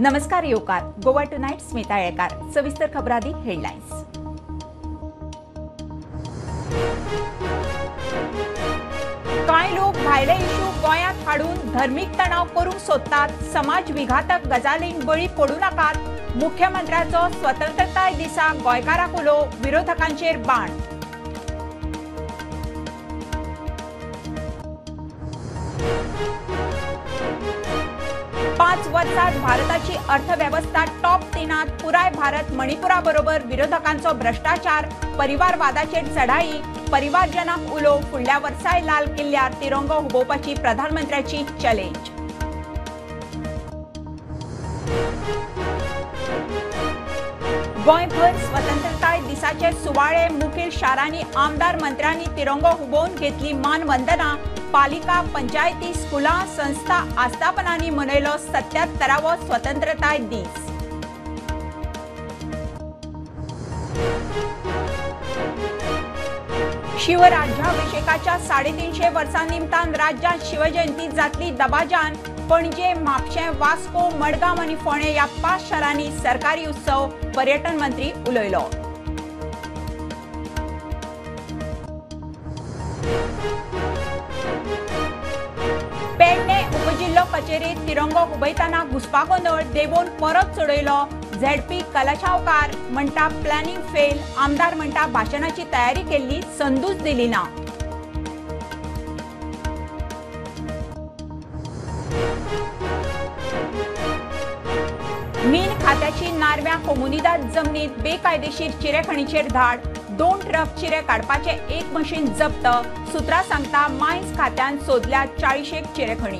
नमस्कार येवकार गोवा टुनायट स्मिता येळकार. सविस्तर खबरादी हेडलायन्स. कांय लोक भायले इशू गोंयांत हाडून धर्मीक तणाव करूंक सोदतात. समाज विघातक गजालींक बळी पडूं नाकात. मुख्यमंत्र्याचो स्वतंत्रताय दिसा गोंयकारांक उलो, विरोधकांचेर बाण. पांच वर्सात भारताची अर्थवेवस्था टॉप 3त, पुराय भारत मणिपुरा बरोबर. विरोधकांचो भ्रष्टाचार, परिवारवादाचेर चढाई, परिवारजनांक उलो. फुडल्या वर्साय लाल किल्ल्यार तिरंगो हुबोवपाची प्रधानमंत्र्याची चॅलेंज. गोंयभर स्वतंत्रताय दिसाचे सुवाळे. मुखेल शारांनी आमदार मंत्र्यांनी तिरंगो हुबोवन घेतली मानवंदना. पालिका, पंचायती, स्कुलां, संस्था, आस्थापनांनी मनयलो 77वो स्वतंत्रताय दीस. शिवराज्याभिषेकाच्या 350 वर्सां निमतान राज्यांत शिवजयंती जातली दबाजान. पणजे, म्हापशें, वास्को, मडगांव आनी फोंडें ह्या 5 शारांनी सरकारी उत्सव. पर्यटन मंत्री उलयलो. पेडणे उपजिल्लो कचेरीत तिरंगो हुबयतना घुस्पागोंदळ, देवोन परत चडयलो. झेडपी कलशावकार म्हणटा प्लॅनिंग फेल. आमदार म्हणटा भाशणाची तयारी केल्ली, संदूच दिली ना. मीन खात्याची नार्व्या कोमुनिदाद जमनीत बेकायदेशीर चिरेखणीचेर धाड. 2 ट्रक चिरे काडपाचें 1 मशीन जप्त. सुत्रां सांगता मायन्स खात्यान सोदल्या 40 चिरेखणी.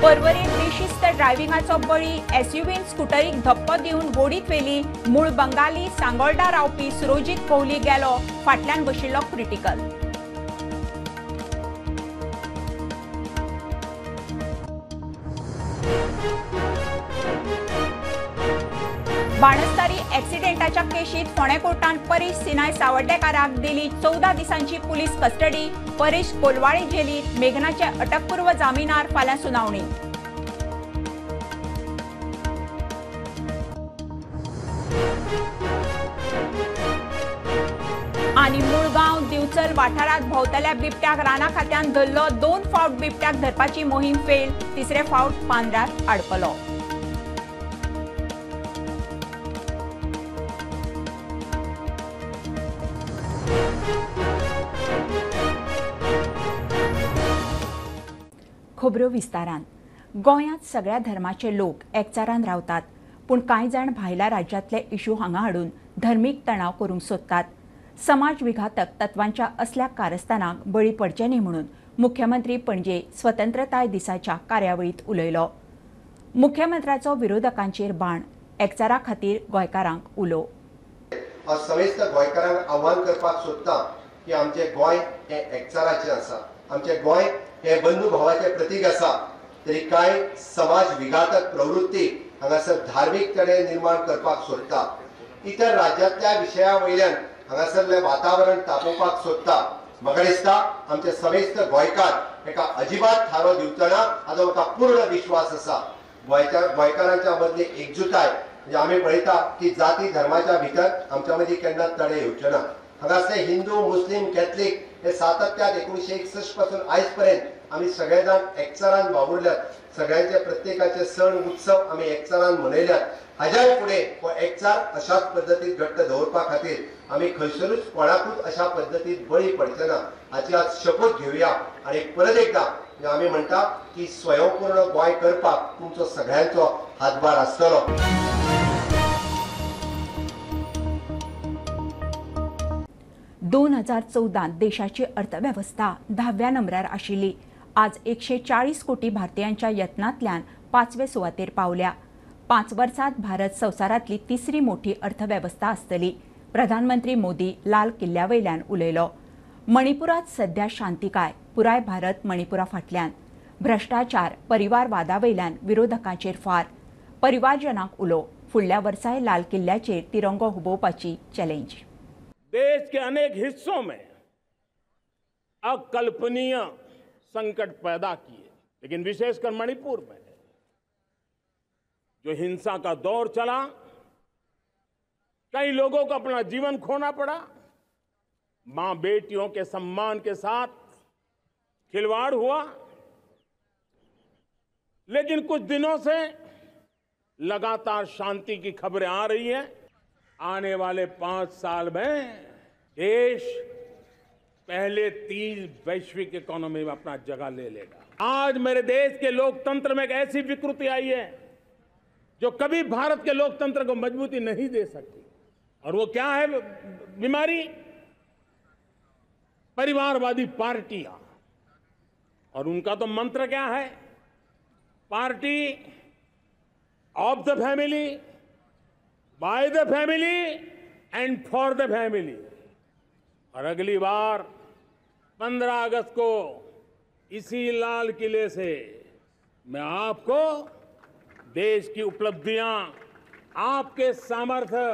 पर्वरीत बेशिस्त ड्रायव्हिंगाचो बळी. एसयूव्हीन स्कुटरीक धप्पो दिवन बोडीत व्हेली. मूळ बंगाली, सांगोल्डा रावपी सुरोजीत कोहली गेलो. फाटल्यान बशिल्लो क्रिटिकल. बाणस्तारी ॲक्सिडेंटाच्या केशीत फोंडें कोर्टान परेश सिनाय सावर्डेकाराक दिली 14 दिसांची पुलीस कस्टडी. परेश कोलवाळे जेलीत. मेघनाचे अटकपूर्व जामिनार फाल्यां सुनावणी. आनी मुळगांव दिवचल वाठारांत भोंवतल्या बिबट्याक राना खात्यान धरलो. 2 फावट बिबट्याक धरपाची मोहीम फेल. तिसरे फावट पांदऱ्यांत आडकलो. खबरो विस्तारान. गोंयांत सगळ्या धर्माचे लोक एकचारान रावतात, पूण कांय जाण भायल्या राज्यांतले इशू हांगा हाडून धर्मीक तणाव करूंक सोदतात. समाज विघातक तत्वांच्या असल्या कारस्थानाक बळी पडचे न्ही म्हणून मुख्यमंत्री पणजे स्वतंत्रताय दिसाच्या कार्यावळींत उलयलो. मुख्यमंत्र्याचो विरोधकांचेर बाण. एकचारा खातीर गोंयकारांक उलो. हांव समेस्त गोंयकारांक आव्हान करपाक सोदता की आमचें गोंय हें एकचाराचें आसा, आमचें गोंय हें बंधुभावाचें प्रतीक आसा. तरी कांय समाज विघातक प्रवृत्ती हांगासर धार्मीक तणे निर्माण करपाक सोदता, इतर राज्यांतल्या विशया वयल्यान हांगासरलें वातावरण तापोवपाक सोदता. म्हाका दिसता आमचे समेस्त गोंयकार एका अजिबात थारो दिवचो ना हाचो म्हाका पूर्ण विश्वास आसा. गोंयकारांच्या मदली एकजुटाय म्हणजे आमी पळयता की जाती धर्माच्या भितर आमच्या मदीं केन्ना तडे येवचे ना. हांगासरले हिंदू, मुस्लीम, कॅथलीक हे सातत्यान 1961 पासून आयज पर्यंत आमी सगळे जाण एकचारान वावुरल्यात. सगळ्यांचे प्रत्येकाचे सण उत्सव आमी एकचारान मनयल्यात. हाज्याय फुडें हो एकचार अशाच पद्दतीन घट्ट दवरपा खातीर आमी खंयसरूच कोणाकूच अशा पद्दतीन बळी पडचे ना हाची आज शपथ घेवया. आनी परत एकदां आमी म्हणटा की स्वयंपूर्ण गोंय करपाक तुमचो सगळ्यांचो हातभार आसतलो. दोन 2014 देशाची अर्थवेवस्था 10व्या नंबरार आशिल्ली. आज 140 कोटी भारतीयांच्या यत्नांतल्यान 5वे सुवातेर पावल्या. 5 वर्सांत भारत संवसारांतली 3री मोठी अर्थवेवस्था आसतली. प्रधानमंत्री मोदी लाल किल्ल्या वयल्यान उलयलो. मणिपुरांत सध्या शांतिकाय, पुराय भारत मणिपुरा फाटल्यान. भ्रष्टाचार, परिवारवादा वयल्यान विरोधकांचेर फार. परिवारजनांक उलो. फुडल्या वर्साय लाल किल्ल्याचेर तिरंगो हुबोवपाची चॅलेंज. देश के अनेक हिस्सों में अकल्पनीय संकट पैदा किए, लेकिन विशेषकर मणिपुर में जो हिंसा का दौर चला, कई लोगों को अपना जीवन खोना पड़ा, मां बेटियों के सम्मान के साथ खिलवाड़ हुआ। लेकिन कुछ दिनों से लगातार शांति की खबरें आ रही हैं। आने वाले 5 साल में देश पहले 3 वैश्विक इकोनॉमी में अपना जगह ले लेगा। आज मेरे देश के लोकतंत्र में एक ऐसी विकृति आई है जो कभी भारत के लोकतंत्र को मजबूती नहीं दे सकती, और वो क्या है बीमारी? परिवारवादी पार्टियां। और उनका तो मंत्र क्या है? Party of the family, by the family and for the family. और अगली बार 15 अगस्त को इसी लाल किले से मैं आपको देश की उपलब्धियां, आपके सामर्थ्य,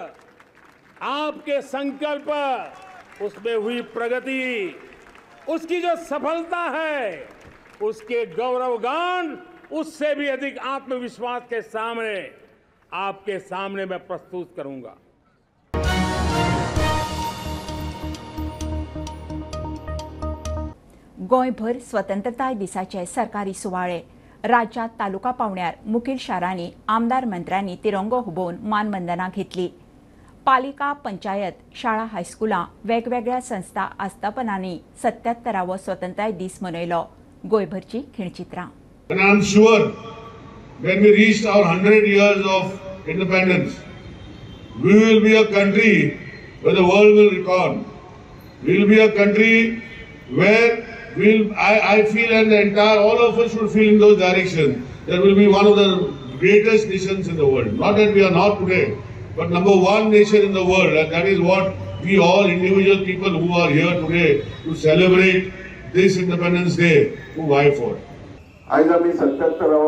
आपके संकल्प, उसमें हुई प्रगति, उसकी जो सफलता है, उसके गौरवगान, उससे भी अधिक आत्मविश्वास के सामने आपके सामने मैं प्रस्तुत करूंगा। गोंयभर स्वतंत्रताय दिसाचे सरकारी सुवाळे राज्यात तालुका पावण्यार मुखेल शारांनी आमदार मंत्र्यांनी तिरंगो हुबोवन मानवंदना घेतली। पालिका, पंचायत, शाळा, हायस्कुलां, वेगवेगळ्या संस्था आस्थापनांनी 77वो स्वतंत्रताय दीस मनयलो। गोंयभरची खिणचित्रां। And I'm sure when we reach our 100 years of independence, we will be a country where the world will reckon. We will be a country where I feel, and the entire, all of us should feel in those directions, that will be one of the greatest nations in the world. Not that we are not today, but number 1 nation in the world, and that is what we all individual people who are here today to celebrate this Independence Day to vie for. आयज आमी 77वो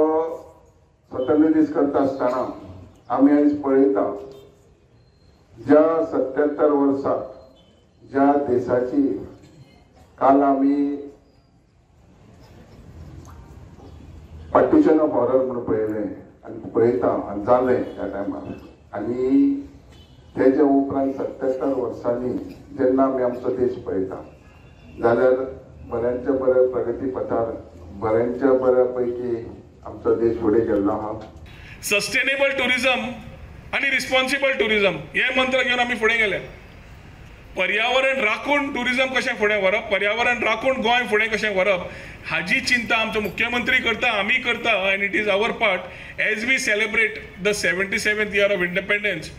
स्वतंत्र दीस करता आसतना आमी आयज पळयता ज्या 77 वर्सां ज्या देशाची काल आमी पार्टिशन ऑफ हॉरर म्हणून पळयलें आनी पळयता आनी जालें त्या टायमार, आनी तेच्या उपरांत 77 वर्सांनी जेन्ना आमी आमचो देश पळयता जाल्यार बऱ्यांच्या बऱ्या प्रगती पथार बऱ्यांच्या बऱ्या पैकी आमचो देश फुडें गेल्लो आहा। सस्टेनेबल टुरिझम आनी रिस्पॉन्सिबल टुरिझम हे मंत्र घेवन आमी फुडें गेले। पर्यावरण राखून टुरिझम कशें फुडें व्हरप, पर्यावरण राखून गोंय फुडें कशें व्हरप हाजी चिंता आमचो मुख्यमंत्री करता, आमी करता. And it is our part as we celebrate the 77th year of independence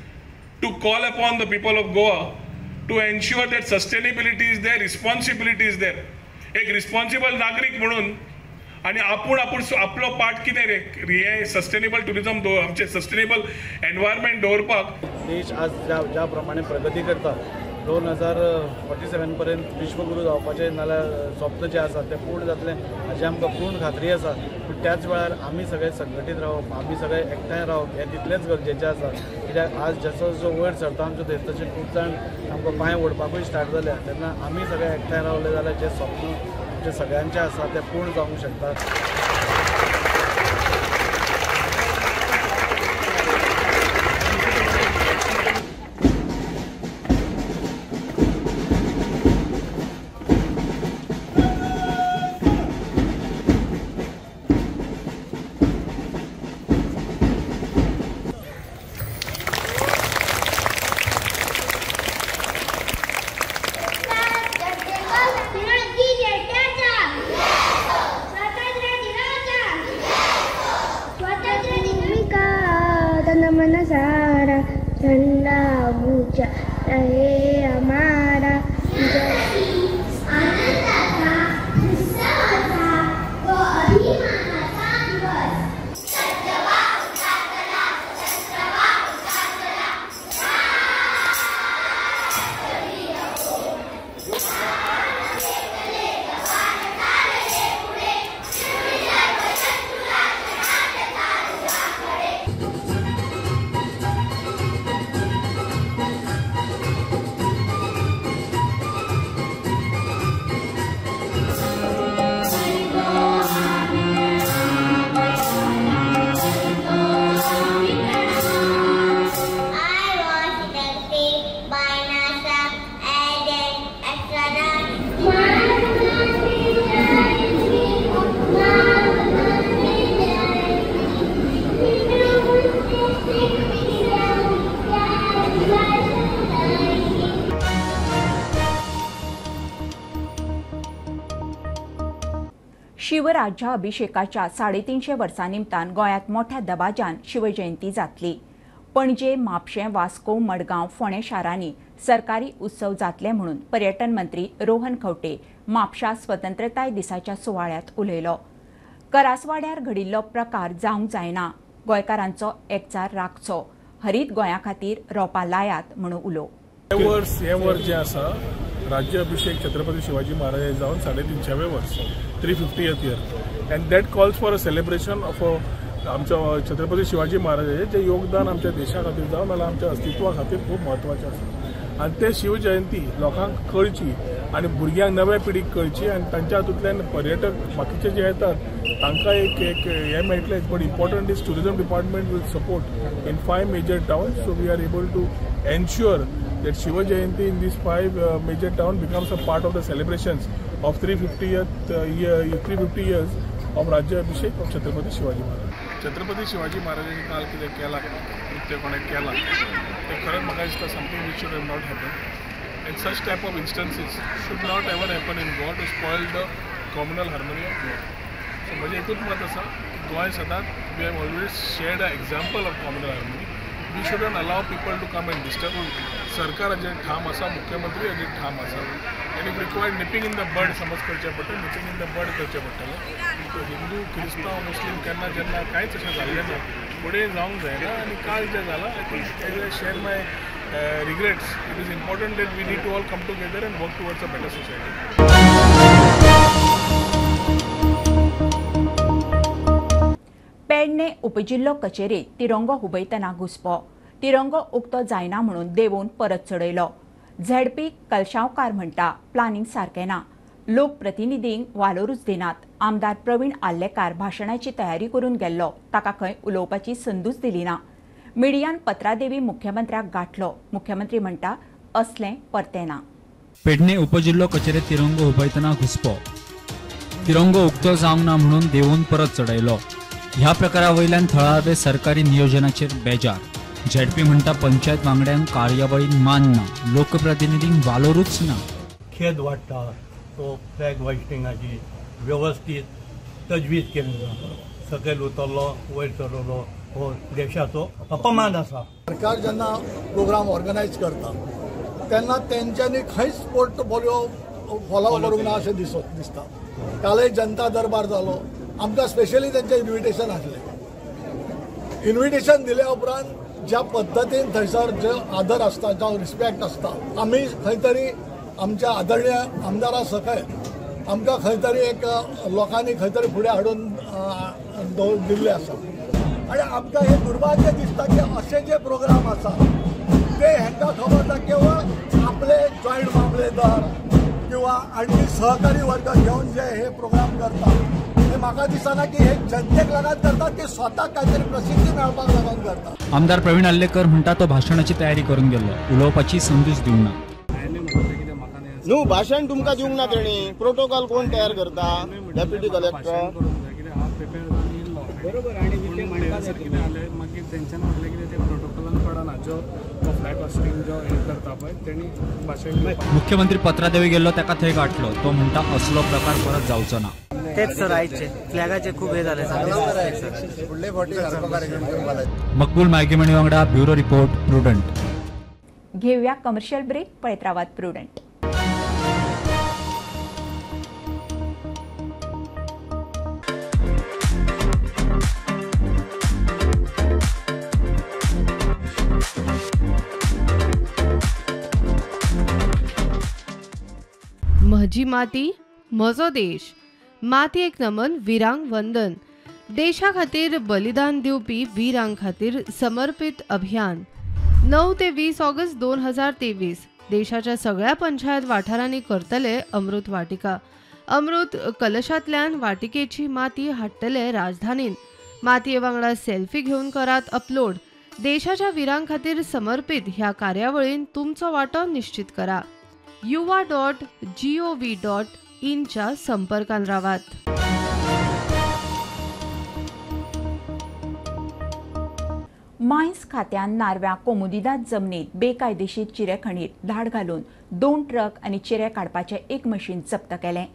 to call upon the people of Goa to ensure that sustainability is there, responsibility is there. एक रिस्पॉन्सिबल नागरीक म्हणून आनी आपूण आपूण आपलो पार्ट कितें रे हे सस्टेनेबल टुरिझम आमचें सस्टेनेबल एनवायरमेंट दवरपाक. देश आज ज्या ज्या प्रमाणे प्रगती करता 2047 पर्यंत विश्वगुरू जावपाचें नाल्यार स्वप्न जें आसा तें पूर्ण जातलें हाची आमकां पूर्ण खात्री आसा. पूण त्याच वेळार आमी सगळे संघटीत रावप, आमी सगळे एकठांय रावप हें तितलेंच गरजेचें आसा. कित्याक आज जसो जसो वयर सरता आमचो देश तशें खूब जाण आमकां पांय ओडपाकूय स्टार्ट जाल्या. तेन्ना आमी सगळे एकठांय रावले जाल्यार जें स्वप्न आमचें सगळ्यांचें आसा तें पूर्ण जावंक शकता. सारा झंडा ऊंचा रहे हमारा. शिवराज्याभिषेकाच्या 350 वर्सां निमतान गोंयांत मोठ्या दबाज्यान शिवजयंती जातली. पणजे, म्हापशें, वास्को, मडगांव, फोंडें शारांनी सरकारी उत्सव जातले म्हणून पर्यटन मंत्री रोहन खंवटे म्हापशा स्वतंत्रताय दिसाच्या सुवाळ्यांत उलयलो. करासवाड्यार घडिल्लो प्रकार जावंक जायना, गोंयकारांचो एकचार राखचो, हरीत गोंया खातीर रोपां लायात म्हणून उलो. हें वर्स जें आसा राज्याभिषेक छत्रपती शिवाजी महाराज जावन 350वें वर्स, 350th year, and that calls for a celebration of आमच्या छत्रपती शिवाजी महाराजाचें जें योगदान आमच्या देशा खातीर जावं नाल्यार आमच्या अस्तित्वा खातीर खूब म्हत्वाचें आसा. आनी ते शिवजयंती लोकांक कळची आनी भुरग्यांक, नव्या पिढीक कळची आनी तांच्या हातूंतल्यान पर्यटक बाकीचे जे येतात तांकां एक एक हें मेळटलें. But important is tourism department will support in 5 major towns, so we are able to ensure that Shiva Jayanti in these 5 major towns becomes a part of the celebrations of 350 years of Rajya Abhishek of Chhatrapati Shivaji Maharaj. Chhatrapati Shivaji Maharaj काल कितें केलां, कृत्य कोणें केलां तें खरेंच म्हाका दिसता something which should have not happen, and such type of instances should not ever happen in Goa to spoil the communal harmony of Goa. So म्हजें एकूच मत आसा की गोंय सदांच we have always shared a example of communal harmony. We shouldn't allow people to come and disturb. सरकार हाजेर ठाम आसा, मुख्यमंत्री हाजेर ठाम आसा, आनी if required nipping in the bud समज करचें पडटलें, निपींग इन the बड करचें पडटलें. हिंदू, क्रिस्तांव, मुस्लीम केन्ना जेन्ना कांयच अशें जाल्लें ना, फुडें जावंक जायना. आनी काल जें जालां, I think as I share my regrets, it is important that we need to all come together and work towards a better society. Pernem उपजिल्लो कचेरेत तिरंगो हुबयतना घुसपो, तिरंगो उक्तो जायना म्हणून देंवोवन परत चडयलो. झेडपी कलशांवकार म्हणटा प्लानिंग सारकें ना, लोकप्रतिनिधींक वालोरूच दिनात. आमदार प्रवीण आर्लेकार भाशणाची तयारी करून गेल्लो, ताका खंय उलोवपाची संदूच दिली ना. मिडियान पत्रादेवी मुख्यमंत्र्याक गांठलो. मुख्यमंत्री म्हणटा असलें परतें ना. पेडणे उपजिल्लो कचेरेत तिरंगो हुबयतना घुसपो, तिरंगो उक्तो जावंक ना म्हणून देंवोवन परत चडयलो. ह्या प्रकारा वयल्यान थळावे सरकारी नियोजनाचेर बेजार. झेडपी म्हणटा पंचायत वांगड्यांक कार्यावळीन मान ना, लोकप्रतिनिधींक वालोरूच ना. खेद वाडटा तो फ्लॅग होइस्टिंगाची व्यवस्थीत तजवीज केली ना, सकयल उतरलो वयर चडवलो हो देशाचो अपमान आसा. सरकार जेन्ना प्रोग्राम ऑर्गनायज करता तेन्ना तेंच्यांनी खंयच पोर्टफोलियो फॉलो करूंक ना अशें दिसता. कालय जनता दरबार जालो, आमकां स्पेशली तेंचें इन्विटेशन आसलें. इन्विटेशन दिल्या उपरांत ज्या पद्दतीन थंयसर जो आदर आसता, जो रिस्पेक्ट आसता, आमी खंय तरी आमच्या आदरणीय आमदारा सकयल आमकां खंय तरी एक लोकांनी खंय तरी फुडें हाडून दिल्लें आसा. आनी आमकां हें दुर्भाग्य दिसता की अशे जे प्रोग्राम आसा ते हेंकां खबर ना केवळ आपले जॉयंट मामलेदार किंवा आणखी सहकारी वर्ग घेवन जे हे प्रोग्राम करता ते म्हाका दिसना की हे जनतेक लागून करतात, ते स्वताक कांयतरी प्रसिद्धी मेळपाक लागून करतात. आमदार प्रवीण आर्लेकर म्हणटा तो भाशणाची तयारी करून गेल्लो, उलोवपाची संदूच दिवंक ना. न्हू भाशण तुमकां दिवंक ना तेणी, प्रोटोकॉल कोण तयार करता? Deputy collector. बरोबर. आनी ते म्हणटा कितें जालें मागीर तेंच्यान म्हणलें कितें ते प्रोटोकॉलान पडना, जो फ्लॅग होस्टिंग जो हें करता पळय तेणी भाशण. मुख्यमंत्री पत्रादेवी गेल्लो ताका थंय गांठलो. तो म्हणटा असलो प्रकार परत जावचो ना. तेच सर आयचे फ्लॅगाचे खूब हे जाले. मकबूल मायगेमणी वांगडा ब्युरो रिपोर्ट, प्रुडंट. घेऊया कमर्शियल ब्रेक, पळयत रावात प्रुडंट. म्हजी माती म्हजो देश, मातयेक नमन, वीरांक वंदन. देशा खातीर बलिदान दिवपी वीरां खातीर समर्पित अभियान. 9 ते 20 ऑगस्ट 2023 देशाच्या सगळ्या पंचायत वाठारांनी करतले अमृत वाटिका. अमृत कलशांतल्यान वाटिकेची माती हाडटले राजधानीन. मातये वांगडा सेल्फी घेवन करात अपलोड. देशाच्या वीरां खातीर समर्पित ह्या कार्यावळीन तुमचो वांटो निश्चित करा. yuva.gov.in च्या संपर्कान रावात. मायन्स खात्यान नार्व्या कोमुनिदाद जमनीत बेकायदेशीर चिरे खणीर धाड घालून 2 ट्रक आनी चिरे काडपाचें एक मशीन जप्त केलें.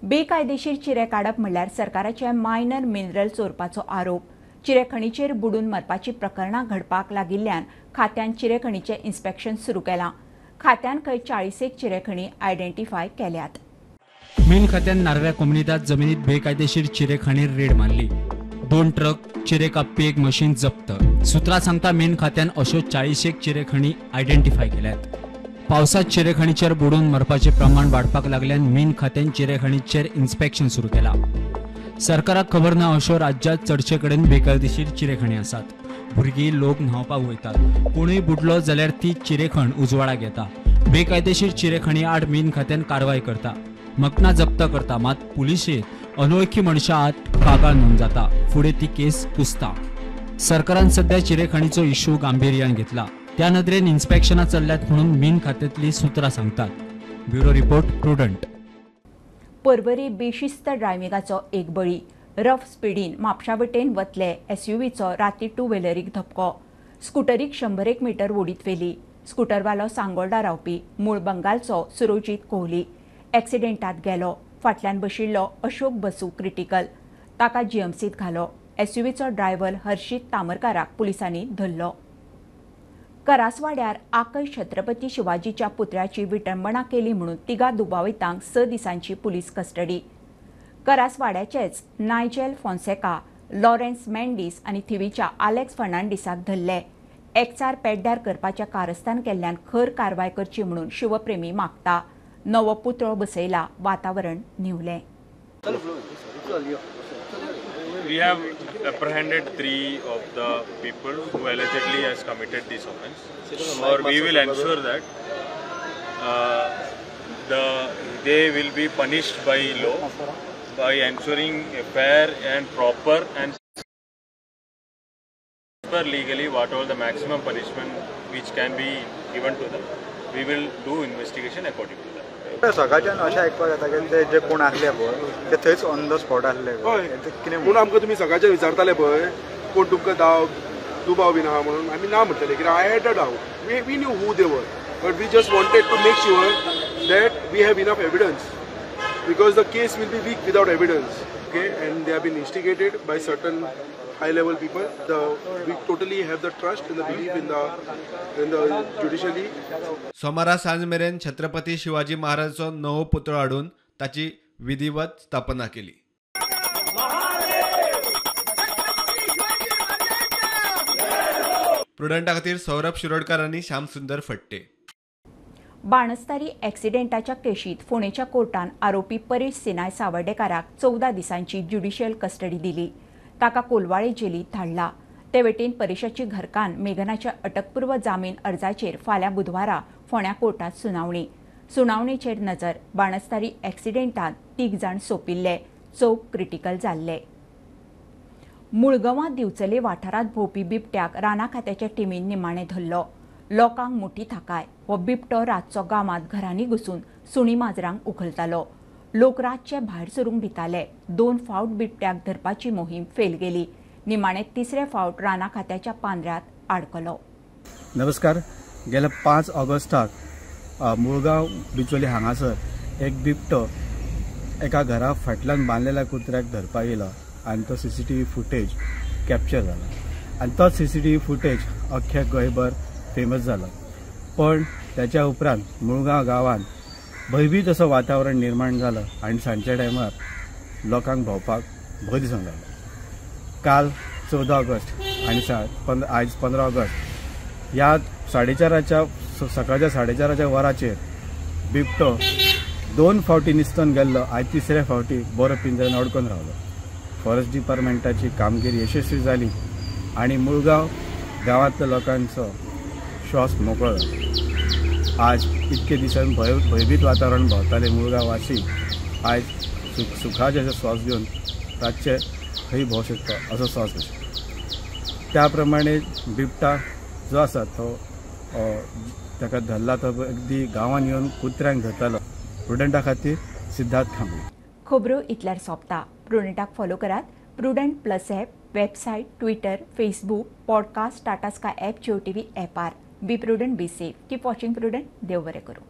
बेकायदेशीर चिरे काडप म्हणल्यार सरकाराचे मायनर मिनरल चोरपाचो आरोप. चिरेखणीचेर बुडून मरपाची प्रकरणां घडपाक लागिल्ल्यान खात्यान चिरेखणीचें इन्स्पेक्शन सुरू केलां. खात्यान खंय 40 चिरेखणी आयडेंटिफाय केल्यात. मीन खात्यान नार्व्या कोमुनिदाद जमिनीत बेकायदेशीर चिरेखणीर रेड मारली. 2 ट्रक चिरे कापपी एक मशीन जप्त. सूत्रां सांगता मीन खात्यान अश्यो 40 चिरेखणी आयडेंटिफाय केल्यात. पावसात चिरेखणीचेर बुडून मरपाचें प्रमाण वाडपाक लागल्यान मीन खात्यान चिरेखणीचेर इन्स्पेक्शन सुरू केलां. सरकाराक खबर ना अश्यो राज्यांत चडशे कडेन बेकायदेशीर चिरेखणी आसात. भुरगीं लोक न्हांवपाक वयतात. कोणूय बुडलो जाल्यार ती चिरेखण उजवाडाक येता. बेकायदेशीर चिरेखणी आड मीन खात्यान कारवाय करता, मकना जप्त करता. मात पुलिशेंत अनोळखी मनशां आड कागाळ नोंद जाता, फुडें ती केस कुसता. सरकारान सध्या चिरेखणीचो इश्यू गांभिर्यान घेतला. त्या नदरेन इन्स्पेक्शनां चल्ल्यात म्हणून मीन खात्यांतली सूत्रां सांगतात. Bureau report, Prudent. Porvorim बेशिस्त ड्रायव्हिंगाचो एक बळी. रफ स्पिडीन म्हापशा वटेन वतले एसयूव्हीचो राती टू व्हिलरीक धपको. स्कुटरीक 101 मीटर ओडीत व्हेली. स्कुटरवालो सांगोल्डा रावपी मूळ बंगालचो सुरोजीत कोहली एक्सिडेंटात गेलो. फाटल्यान बशिल्लो अशोक बसू क्रिटिकल, ताका जीएमसीत घालो. एसयूव्हीचो ड्रायव्हर हर्षित तामरकाराक पुलिसांनी धरलो. करासवाड्यार आकय छत्रपती शिवाजीच्या पुतळ्याची विटंबणा केली म्हणून 3 दुबावितांक 6 दिसांची पुलीस कस्टडी. करासवाड्याचेच नायजेल फोन्सेका, लॉरेन्स मेंडीस आनी थिवीच्या आलेक्स फर्नांडीसाक धरले. एकचार पेड्ड्यार करपाच्या कारस्थान केल्ल्यान खर कारवाय करची म्हणून शिवप्रेमी मागता. नवो पुतळो बसयला, वातावरण न्हिवलें. We have apprehended 3 of the people who allegedly has committed this offense, or we will ensure that they will be punished by law by ensuring a fair and proper and per legally what all the maximum punishment which can be given to them. We will do investigation according to that. सकाळच्यान अशें आयकपाक येता की ते जे कोण आसले पळय ते थंयच ऑन the spot आसले. हय, पूण आमकां तुमी सकाळच्यान विचारताले पळय कोण तुमकां दुबाव बीन आहा म्हणून, आमी ना म्हणटले कित्याक I had a doubt. We knew who they were, but we just wanted to make sure that we have enough evidence because the case will be weak without evidence. Okay, and they have been instigated by certain high level people. We totally have the trust and the belief in the judiciary. सोमारा सांज मेरेन छत्रपती शिवाजी महाराजाचो नवो पुतळो हाडून ताची विधिवत स्थापना केली. प्रुडंटा खातीर सौरभ शिरोडकर आनी श्यामसुंदर फट्टे. बाणस्तारी एक्सिडेंटाच्या केशीत फोंडेच्या कोर्टान आरोपी परेश सिनाय सावर्डेकाराक 14 दिसांची ज्युडिशियल कस्टडी दिली. ताका कोलवाळे जेलीत धाडला. ते वटेन परेशाची घरकान्न मेघनाच्या अटकपूर्व जामीन अर्जाचेर फाल्यां बुधवारा फोंड्या कोर्टात सुनावणी. सुनावणेचेर नजर. बाणस्तारी एक्सिडेंटात 3 जाण सोंपिल्ले, 4 क्रिटिकल जाल्ले. मुळगांवां दिवचले वाठारांत भोंवपी बिबट्याक राना खात्याच्या टिमीन निमाणें धरलो. लोकांक मोटी थाकाय. हो बिबटो रातचो गांवांत घरांनी घुसून सुणी माजरांक उखलतालो. लोक रातचे भायर सरूंक भिताले. 2 फावट बिबट्याक धरपाची मोहीम फेल गेली. निमाणे 3रे फावट राना खात्याच्या पांदऱ्यात आडकलो. नमस्कार. गेल्या 5 ऑगस्टाक मुळगांव बिचोली हांगासर एक बिबटो एका घरा फाटल्यान बांदलेल्या कुत्र्याक धरपाक येयलो आनी तो सीसीटीव्ही फुटेज कॅप्चर जाला आनी तो सीसीटीव्ही फुटेज अख्ख्या गोंयभर फेमस जालो. पण त्याच्या उपरांत मुळगांव गांवांत भयभीत असो वातावरण निर्माण जालो आनी सांजच्या टायमार लोकांक भोंवपाक भंय दिसूंक लागलो. काल 14 ऑगस्ट आनी आयज 15 ऑगस्ट ह्या 4:30 सकाळच्या 4:30 वराचेर बिबटो 2 फावटी निस्तून गेल्लो आनी तिसऱ्या फावटी बरो पिंजऱ्यान अडकून रावलो. फॉरेस्ट डिपार्टमेंटाची कामगिरी यशस्वी जाली आनी मुळगांव गांवांतल्या लोकांचो श्वास मोकळो जालो. आज इतके दिसान भयभीत वातावरण भोंवताले मुळगांववासी आयज सुखाचे श्वास घेवन रातचे खंय भोंवंक शकता असो श्वास घेता. त्या प्रमाणे बिबटा जो आसा तो ताका धरला तो अगदी गांवांत येवन कुत्र्यांक धरतालो. प्रुडंटा खातीर सिद्धार्थ खांबळे. खबरो इतल्यार सोंपता. प्रुडंटाक फॉलो करात Prudent plus app, website, Twitter, Facebook, podcast, Tata Sky app, Jio TV ॲपार. Be prudent, be safe, keep watching Prudent. देव बरें करूं.